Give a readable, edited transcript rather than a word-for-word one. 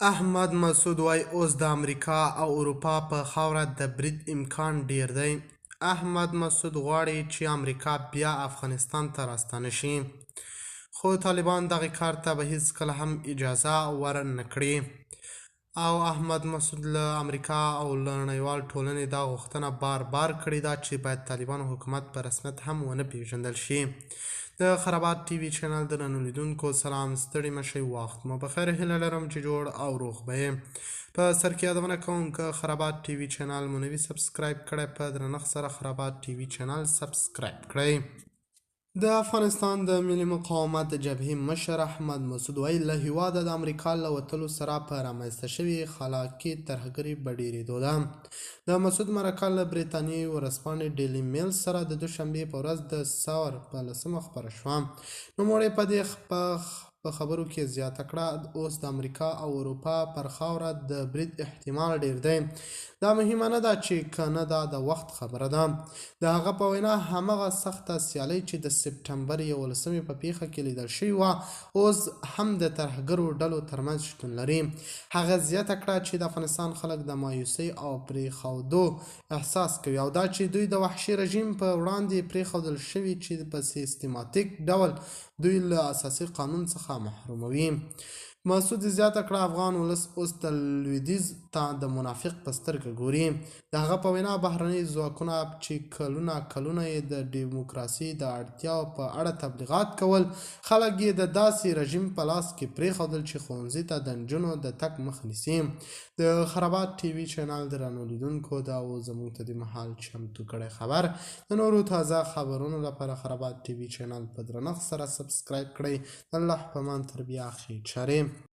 احمد مسعود وايي اوس د امریکا او اروپا په خاوره د برید امکان ډېر دی. احمد مسعود غواړي چې امریکا بیا افغانستان ته راستانه شي، خو طالبان دغه کار ته به هیڅکله هم اجازه ورنه کړي. او احمد مسعود له امریکا او له نړیوال ټولنې دا غوښتنه بار بار کړې ده چې باید طالبانو حکومت په رسمیت هم ونه پیژندل شي. د خرابات ټي وي چینل درنو لیدونکو سلام، ستړي مشئ، وخت مو بخیر، هیله لرم چې جوړ او روغ به یې. په سر کې یادونه کوم که خرابات ټي وي چینل مو نه وي سبسکرایب کړی، په درنښت سره خرابات ټي وي چینل سبسکرایب کړئ. د افغانستان د ملي مقاومت د جبهې مشر احمد مسعود وایي له هیواده د امریکا له وتلو سره په رامنځته شوې خلا کې ترهګري به ډېرېدو ده. د مسعود مرکه له بریتانیې ورځپاڼې ډیلي میل سره د دوشنبې په ورځ د ثور په 10مه خپره شوه. نوموړی په دې په خبرو کې زیاته کړه، اوس د امریکا او اروپا پر خاوره د برید احتمال ډېر دی. دا مهمه نه ده چې که نه دا د وخت خبره ده. د هغه په وینا همغه سخته سیالۍ چې د سپټمبر 11مې په پیښه کې لیدل شوې وه اوس هم د ترهګرو ډلو ترمنځ شتون لري. هغه زیاته کړه چې د افغانستان خلک د مایوسۍ او پرېښودو احساس کوي او دا چې دوی د وحشي رژیم په وړاندې پرېښودل شوي چې په سیستماتیک ډول دوی له اساسي قانون څخه محروموي. مسعود زیاته کړه، افغان ولس اوس د لویدیځ ته د منافق په سترګه ګوري. د هغه په وینا بهرني ځواکونه چې کلونه کلونه یې د دیموکراسي د اړتیاو په اړه تبلیغات کول، خلک یې د داسې رژیم په لاس کې پرېښودل چې ښوونځي ته د نجونو د تګ مخه نیسي. د خرابات ټي وي چینل درنو لیدونکو، دا و زموږ ته د مهال چمتو کړی خبر. د نورو تازه خبرونو لپاره خرابات ټي وي چینل په درنښت سره سبسکرایب کړئ. د الله په امان، تر بیا ښې چارې.